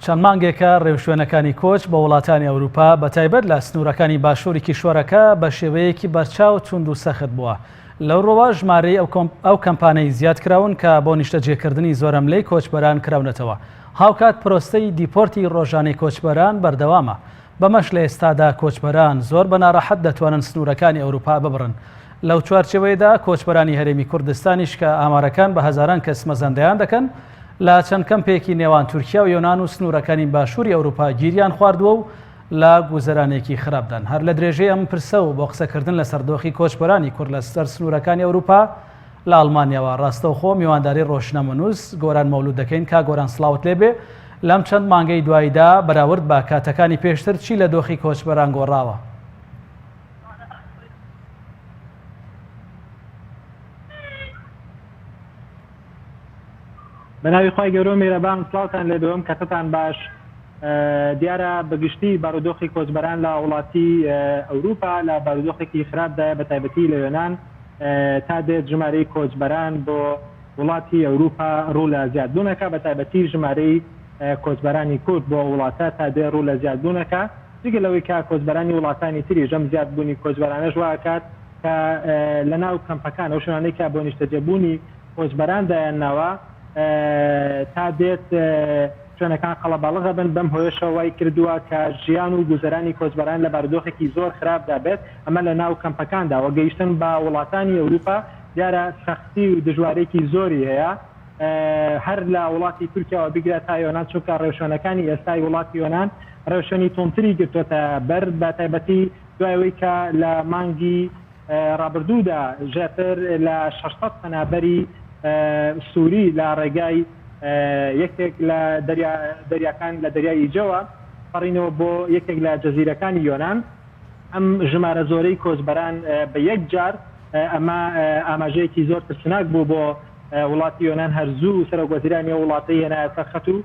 چەند مانگێکە ڕێوشوێنەکانی کۆچ بۆ وڵاتانی ئەوروپا بەتایبەت لە سنوورەکانی باشووری کیشوەرەکە بە شێوەیەکی بەرچاو توند و سەخت بووە. لەو ڕووەوە ژمارەی ئەو کەمپانەی زیادکراون کە بۆ نیشتەجێکردنی زۆرەملێی کۆچبەران کراونەتەوە. هاوکات پرۆسەی دیپۆرتی ڕۆژانەی کۆچبەران بەردەوامە. بەمەش لە ئێستادا کۆچبەران زۆر بە ناڕەحەت دەتوانن سنوورەکانی ئەوروپا ببڕن. لەو چوارچێوەیەدا کۆچبەرانی هەرێمی کوردستانیش کە ئامارەکان بە هەزاران کەس مەزەندەیان دەکەن، لە چەند کەمپێکی نێوان تورکیا و یۆنان و سنوورەکانی باشووری ئەوروپا گیریان خواردووە و لە گوزەرانێکی خراپدان. هەر لە درێژەی ئەم پرسە و بۆ قسەکردن لەسەر دۆخی کۆچبەرانی کورد لەسەر سنوورەکانی ئەوروپا لە ئەڵمانیاوە ڕاستەوخۆ میوانداری ڕۆژنامەنووس گۆران مەولود دەکەین. کاک گۆران سڵاوت لێبێ، لەم چەند مانگەی دواییدا بەراورد بە کاتەکانی پێشتر چی لە دۆخی کۆچبەران گۆڕاوە؟ بەناوی خوای گەورە و میرەبان سڵاوتان لێبێ ئەم کەسەتان باش دیارە بەگشتی بارودۆخی کۆچبەران لە وڵاتی ئەوروپا لە بارودۆخێکی خراپدایە بە تایبەتی لە یۆنان تا دێت ژمارەی کۆچبەران بۆ وڵاتی ئەوروپا ڕوو لە زیادبوونەکە بە تایبەتی ژمارەی کۆچبەرانی کورد بۆ وڵاتە تا دێ ڕوو لە زیادبوونەکە جگە لەوەی کە کۆچبەرانی وڵاتانی تریش ئەم زیادبوونی کۆچبەرانەش وا ئەکات کە لە ناو کەمپەکان ئەو شوێنانەی کە بۆ نیشتەجێبوونی کۆچبەران دایانناوە تا دێت شوێنەکان قەڵەباڵغ ئەبن، بەم هۆیەشەوە وای کردووە کە ژیان و گوزەرانی کۆچبەران لە بارودۆخێکی زۆر خراپدا بێت، ئەمە لە ناو کەمپەکاندا و گەیشتن بە وڵاتانی ئەوروپا دیارە سەختی و دژوارێکی زۆری هەیە هەر لە وڵاتی تورکیاوە بیگرە تا یۆنان، چونکە ڕێوشوێنەکانی ئێستای وڵاتی یۆنان ڕێوشوێنی توندتری گرتۆتە بەر بە تایبەتی دوای ئەوەی کە لە مانگی ڕابردوودا زیاتر لە 600 پەنابەری سووری لە ڕێگای یەکێک لە دەریاکان لە دەریای ئیجەوە پەڕینەوە بۆ یەکێک لە جەزیرەکانی یۆنان. ئەم ژمارە زۆرەی کۆچبەران بە یەکجار ئەمە ئاماژەیەکی زۆر ترسناک بوو بۆ وڵاتی یۆنان، هەر زوو سەرۆکوەزیرانی ئەو وڵاتەی هێنایە سەر خەت و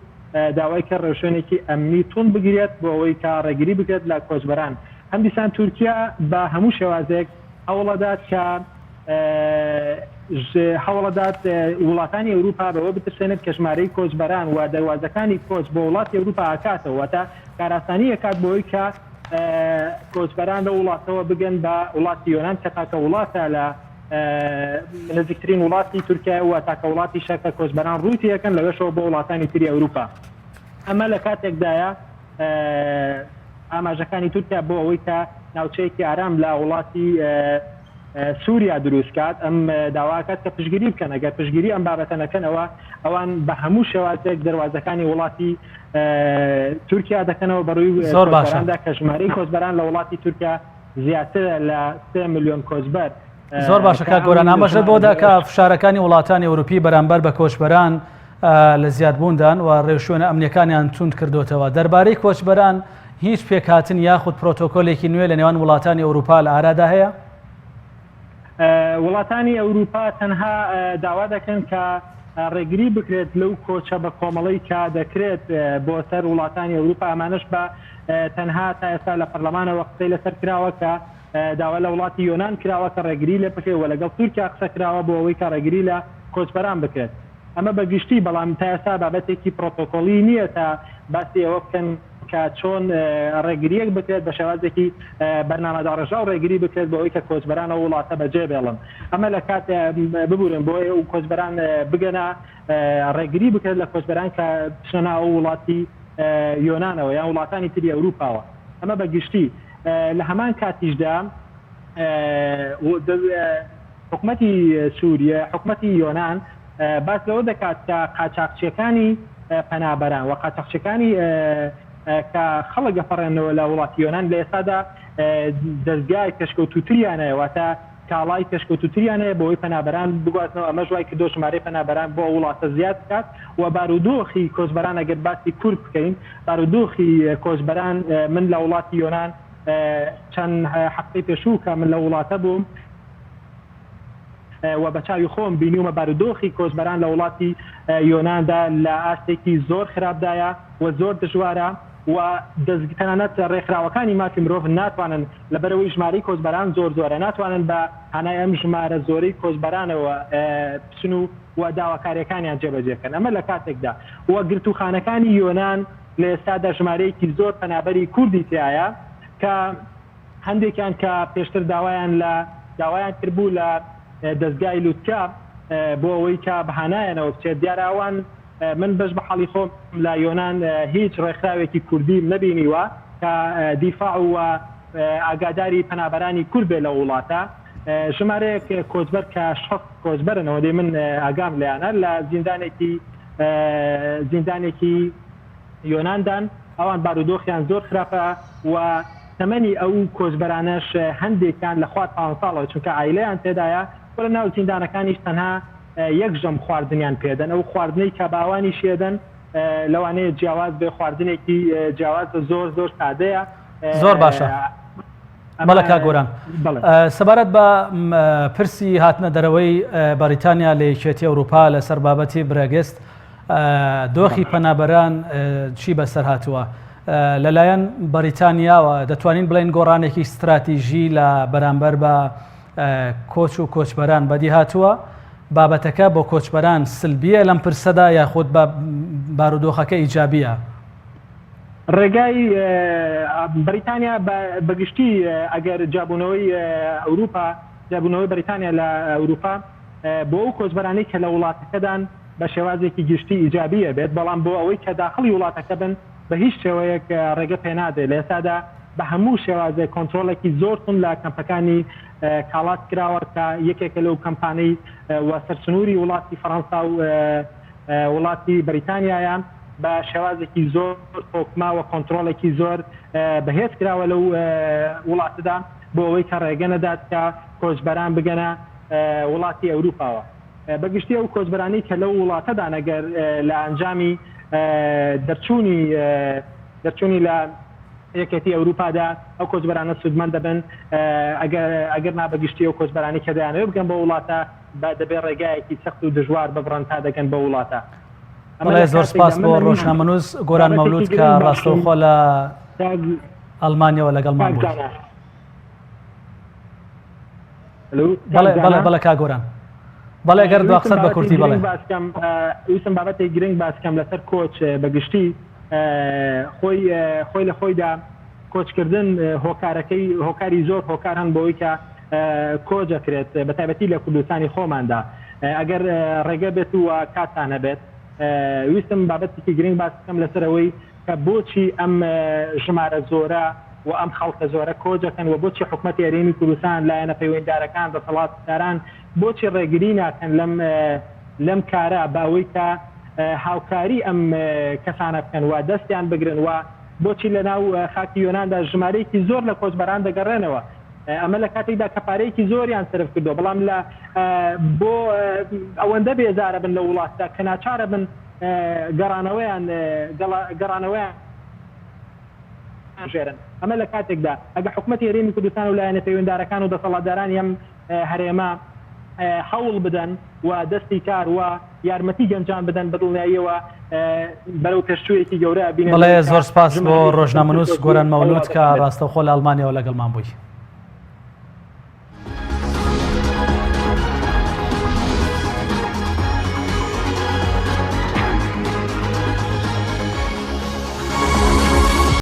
داوای کرد ڕێوشوێنێکی ئەمنی توند بگیرێت بۆ ئەوەی کە ڕێگری بکرێت لە کۆچبەران. هەمدیسان تورکیا بە هەموو شێوازێک هەوڵەدات کە هەوڵەدات وڵاتانی ئەوروپا بەوە بترسێنێت کە ژمارەی کۆچبەران و دەروازەکانی کۆچ بۆ وڵاتی ئەوروپا ئەکاتەوە، واتە کارئاسانی ئەکات بۆ ئەوەی کە کۆچبەران لەو وڵاتەوە بگەن بە وڵاتی یۆنان کە تاکە وڵاتە لە نزیکترین وڵاتی تورکیایە و تاکە وڵاتیشە کە کۆچبەران ڕووی تێکەن لەوێشەوە بۆ وڵاتانی تری ئەوروپا. ئەمە لە کاتێکدایە ئاماژەکانی تورکیا بۆ ئەوەی کە ناوچەیەکی ئارام لە وڵاتی سووریا دروست کات ئەم داواکات کە پشتگیری بکەن ئەگەر پشتگیری ئەم بابەتە نەکەن ئەوە ئەوان بە هەموو شێوازێک دەروازەکانی وڵاتی تورکیا دەکەنەوە بەڕووی زۆر باشە کۆچبەراندا کە ژمارەی کۆچبەران لە وڵاتی تورکیا زیاترە لە 3 ملیۆن کۆچبەر. زۆر باشە کە کاک ئەم گۆران ئاماژەت ژمارە بەوە دا کە زۆرەش فشارەکانی وڵاتانی ئەوروپی بەرامبەر بە کۆچبەران لە زیادبووندان و ڕێوشوێنە ئەمنیەکانیان توند کردۆتەوە. دەربارەی کۆچبەران هیچ پێکهاتن یاخود پرۆتۆکۆلێکی نوێ لە نێوان وڵاتانی ئەوروپا لە ئارادا هەیە؟ وڵاتانی ئەوروپا تەنها داوا دەکەن کە ڕێگری بکرێت لەو کۆچە بە کۆمەڵەی کە دەکرێت بۆ سەر وڵاتانی ئەوروپا، ئەمانەش بە تەنها تا ئێستا لە پەرلەمانەوە قسەی لەسەر کراوە کە داوا لە وڵاتی یۆنان کراوە کە ڕێگری لێ بکرێت و لەگەڵ تورکیا قسە کراوە بۆ ئەوەی کە ڕێگری لە کۆچبەران بکرێت. ئەمە بە گشتی، بەڵام تا ئێستا بابەتێکی پرۆتۆکۆڵی نییە تا باسی ئەوە بکەن کە چۆن ڕێگرییەک بکرێت بە شێوازێکی بەرنامەداڕێژراو ڕێگری بکرێت بۆ ئەوەی کە کۆچبەران ئەو وڵاتە بەجێ بێڵن. ئەمە لە کات ببورن بۆ ئەوەی کۆچبەران بگەنە ڕێگری بکرێت لە کۆچبەران کە بچنە ناو ئەو وڵاتی یۆنانەوە یان وڵاتانی تری ئەوروپاوە. ئەمە بە گشتی. لە هەمان کاتیشدا حکومەتی سوریە، حکومەتی یۆنان باس لەوە دەکات کە قاچاخچیەکانی پەنابەران و قاچاخچیەکانی کە خەڵک ئەپەڕێنەوە لە وڵاتی یۆنان لە ئێستادا دەزگای پێشکەوتووتریان هەیە واتە کاڵای پێشکەوتووتریان هەیە بۆ ئەوەی پەنابەران بگوازنەوە ئەمەش وای کردووە ژمارەی پەنابەران بۆ ئەو وڵاتە زیاد بکات و بارودۆخی کۆچبەران ئەگەر باسی کورد بکەین بارودۆخی کۆچبەران من لە وڵاتی یۆنان چەند هەفتەی پێشوو کە من لەو وڵاتە بووم و بە چاوی خۆم بینیومە بارودۆخی کۆچبەران لە وڵاتی یۆناندا لە ئاستێکی زۆر خراپدایە و زۆر دژوارە و دەزگ تەنانەت ڕێکخراوەکانی مافی مرۆڤ ناتوانن لەبەرئەوەی ژمارەی کۆچبەران زۆر زۆرە ناتوانن بە هانای ئەم ژمارە زۆرەی کۆچبەرانەوە بچن و و داواکاریەکانیان جێبەجێ بکەن ئەمە لە کاتێکدا و گرتووخانەکانی یۆنان. لە ئێستادا ژمارەیەکی زۆر پەنابەری کوردی تیایە کە هەندێکیان کە پێشتر داوایان لە داوایان کردبوو لە دەزگای لوتکە بۆ ئەوەی کە بەهانایانەوە بچێت دیارە ئەوان من بەش بە حاڵی خۆم لە یۆنان هیچ ڕێکخراوێکی کوردیم نەبینیوە کە دیفاع و ئاگاداری پەنابەرانی کورد بێ لەو وڵاتە. ژمارەیەک کۆچبەر کە 60 کۆچبەرن ئەوەندەی من ئاگام لێیانە لە زیندانێکی زیندانێکی یۆناندان ئەوان بارودۆخیان زۆر خراپە و تەمەنی ئەو کۆچبەرانەش هەندێکیان لە خوار پانزە ساڵەوە چونکە عایلەیان تێدایە و لە ناو زیندانەکانیش تەنها یەک ژەم خواردنیان پێدەن ئەو خواردنەی کە باوانیش یەدەن لەوانەیە جیاواز بێ خواردنێکی جیاوازە زۆر زۆر سادەیە. زۆر باشە بەڵێ کاک گۆران سەبارەت بە پرسی هاتنە دەرەوەی بەریتانیا لە یەکێتی ئەوروپا لەسەر بابەتی برێگست دۆخی پەنابەران چی بەسەر هاتووە؟ لەلایەن بەریتانیاوە دەتوانین بڵێن گۆڕانێکی ستراتیژی لە بەرامبەر بە کۆچ و کۆچبەران بەدی هاتووە، بابەتەکە بۆ کۆچبەران سلبییە لەم پرسەدا یاخود بە بارودۆخەکە ئیجابییە؟ ڕێگای بەریتانیا بە گشتی ئەگەر جیابوونەوەی ئەوروپا، جیابوونەوەی بەریتانیا لە ئەوروپا بۆ ئەو کۆچبەرانەی کە لە وڵاتەکەدان بە شێوازێکی گشتی ئیجابی ئەبێت، بەڵام بۆ ئەوەی کە داخڵی وڵاتەکە بن بە هیچ شێوەیەک ڕێگە پێنادرێت. لە ئێستادا بە هەموو شێوازێک کۆنترۆڵێکی زۆر توند لە کەمپەکانی کاڵات کراوە کە یەکێکە لەو کەمپانەی و سەر سنووری وڵاتی فەڕەنسا و وڵاتی بەریتانیایە بە شێوازێکی زۆر تۆکمە و کۆنترۆڵێکی زۆر بەهێز کراوە لەو وڵاتەدا بۆ ئەوەی کە ڕێگە نەدات کە کۆچبەران بگەنە وڵاتی ئەوروپاوە. بە گشتی ئەو کۆچبەرانەی کە لەو وڵاتەدان ئەگەر لە ئەنجامی دەرچوونی دەرچوونی لە یەکێتی ئەوروپادا ئەو کۆچبەرانە سوودمەند دەبن ئەگەر ئەگەر نا بە گشتی ئەو کۆچبەرانەی کە دەیانەوێت بگەن بەو وڵاتە بە دەبێ ڕێگایەکی سەخت و دژوار ببڕن تا دەگەن بەو وڵاتە. ئەمە بەڵێ لە زۆر کاتێکدا سپاس من بۆ ئەمین ڕۆژنامەنووس گۆران بابەتێکی مەولوود کە گرنگ باسکەم ڕاستەوخۆ لە کاک ئەڵمانیاوە لەگەڵمان کاک بووی. زانا. ئەلو کاک بەڵێ بەڵێ زانا. بەڵێ کاک گۆران. بەڵێ گەر دوا ویستم قسەت بە بابەتێک کورتی گرنگ بەڵێ. باس کەم ویستم بابەتێک گرنگ باس کەم لەسەر کۆچ بە گشتی خۆی خۆی لە خۆیدا کۆچکردن هۆکارەکەی هۆکاری زۆر هۆکار هەن بۆی کە کۆچ ئەکرێت بە تایبەتی لە کوردستانی خۆماندا ئەگەر ڕێگە بێت و کاتتان هەبێت ویستم بابەتێکی گرنگ باس بکەم لەسەر ئەوەی کە بۆچی ئەم ژمارە زۆرە و ئەم خەڵکە زۆرە کۆچ ئەکەن و بۆچی حکومەتی هەرێمی کوردستان لایەنە پەیوەندیدارەکان دەسەڵاتداران بۆچی ڕێگری ناکەن لەم لەم کارە بە ئەوەی کە هاوکاری ئەم کەسانە بکەن و دەستیان بگرن و بۆچی لە ناو خاکی یۆناندا ژمارەیەکی زۆر لە کۆچبەران دەگەڕێنەوە ئەمە لە کاتێکدا کە پارەیەکی زۆریان سەرف کردووە بەڵام لە بۆ ئەوەندە بێزارە بن لە وڵاتدا کە ناچارە بن گەڕانەوەیان گەڕانەوەیان ژێرن ئەمە لە کاتێکدا ئەگە حکومەتی هەرێمی کوردستان و لایەنە پەیوەندارەکان و دەسەڵاتدارانی ئەم هەرێمە هەوڵ بدەن و دەستی کار و یارمەتی گەنجان بدەن بە دڵنیاییەوە بەرەو پێشچوویەکی گەورە ئەبینن بەڵێ لەوەی کە زۆر سپاس بۆ ژمارەیەکی کەمتر ڕۆژنامەنووس کۆچبەری گۆران ئەو مەولوود وڵاتە کە بکەن. ڕاستەوخۆ لە ئەڵمانیاوە لەگەڵمان بووی.